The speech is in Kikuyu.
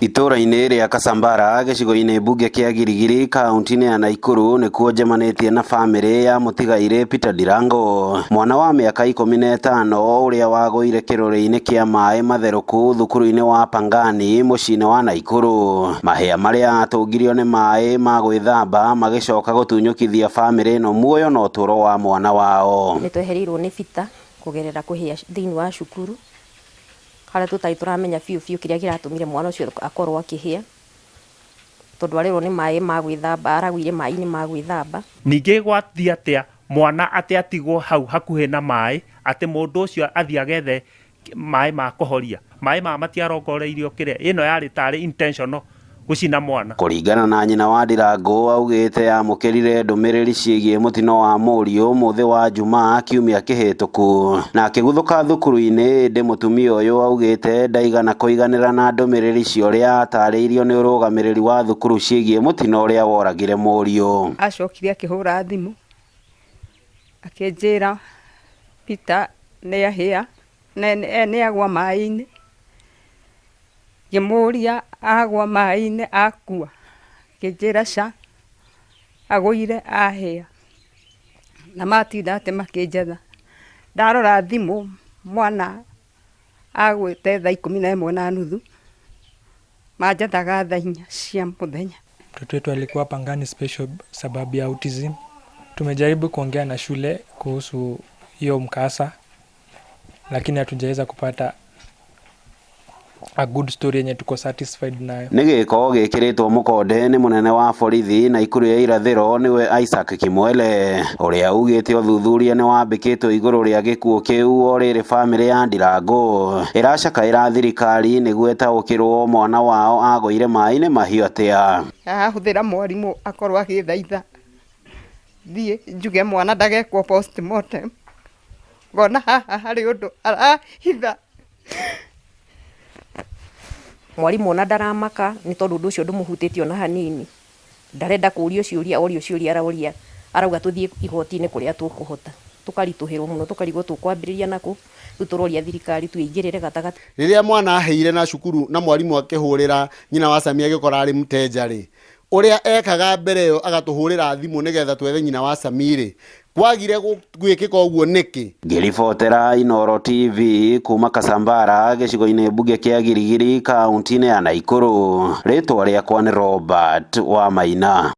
Itũũra-inĩ rĩa Kasambara gĩcigo-inĩ mbunge kĩa Giligili kaũntĩ-inĩ ya Naikuru nĩkuo njemanĩtie na bamĩrĩ ya mũtigairĩ Peter Ndirango, mwana wa mĩaka 15 ũrĩa wagũire kĩrũrĩ-inĩ kĩa maĩ matherũku thukuru-inĩ wa Pangani mũciĩ-inĩ wa Naikuru. Mahĩa marĩa atũngirio nĩ maĩ ma gwĩthamba magĩcoka gũtunyũkithia bamĩrĩ ĩno muoyo na ũtũũro wa mwana wao. Nĩ twehereirwo nĩ Peter kũgerera kũhĩa thĩinĩ wa cukuru harĩa tũtarĩ tũramenya biũ biũ kĩrĩa kĩratũmire mwana ũcio akorwo akĩhĩa, tondũ arerwo nĩ maĩ ma gwĩthamba, aragũire maĩ-inĩ ma gwĩthamba. Ningĩ gwathiĩ atĩa mwana atĩ atigwo hau hakuhĩ na maĩ, atĩ mũndũ ũcio athiĩ agethe maĩ ma kũhoria? Maĩ maya matiarongoreirio kĩrĩa, ĩno yarĩ tarĩ intentional gũcina mwana. Kũringana na nyina wa Ndirango augĩte amũkĩrire ndũmĩrĩri ciĩgiĩ mũtino wa mũriũ mũthĩ wa Jumaa kiumia kĩhĩtũku na akĩguthũka thukuru-inĩ, ĩndĩ mũtumia ũyũ augĩte ndaigana kũiganĩra na ndũmĩrĩri cia ũrĩa atarĩirio nĩ ũrũgamĩrĩri wa thukuru ciĩgiĩ mũtino ũrĩa woragire mũriũ. Acokire akĩhũra thimũ akĩnjĩra Peter nĩ ahĩa, nĩ agwa maĩ-inĩ. Ngĩmũria agwa maĩ-inĩ akua? Akĩnjĩra ca, agũire ahĩa. Na matinda atĩ makĩnjetha. Ndarora thimũ mwana agwĩte thaa 11 na nuthu, manjethaga thaa 4 cia mũthenya. Mtoto wetu alikuwa Pangani Special sababu ya autism. Tumejaribu kuongea na shule kuhusu hiyo mkasa, lakini hatujaweza kupata a good story yenye tuko satisfied nayo. Nĩ gĩko gĩkĩrĩtwo mũkonde nĩ mũnene wa borithi Naikuru ya irathĩro nĩwe Isaac Kimwele, ũrĩa ugĩte ũthuthuria nĩ wambĩkĩtwo igũrũ rĩa gĩkuũ kĩu o rĩrĩ bamĩrĩ ya Ndirango ĩracakaĩra thirikari nĩguo ĩtaũkĩrwo mwana wao agũire maĩ-inĩ mahiũ atĩa. Ahũthĩra mwarimũ akorwo agĩthaitha thiĩ njuge mwana ndagekwo postmortem, ngona haha harĩ ũndũ arahitha. Mwarimũ ona ndaramaka nĩ tondũ ũndũ ũcio ndũmũhutĩtie ona hanini, ndarenda kũrio ciũria, orio ciũria aroria arauga tũthiĩ igoti-inĩ kũrĩa tũkũhota. Tũkaritũhĩrwo mũno tũkarigwo tũkwambĩrĩria nakũ, rĩu tũroria thirikari tuingĩrĩre gatagatĩ. Rĩrĩa mwana aheire na cukuru na mwarimũ akĩhũrĩra nyina wa Sami agĩkora arĩ mteja rĩ, ũrĩa ekaga mbere ĩyo agatũhũrĩra thimũ nĩgetha twethe nyina wa Sami rĩ, kwagire gwĩkĩka ũguo nĩkĩ? Ngĩribotera Inooro TV kuma Kasambara gĩcigo-inĩ mbunge kĩa Giligili kaũntĩ-inĩ ya Naikuru, rĩtwa rĩakwa nĩ Robert Wamaina.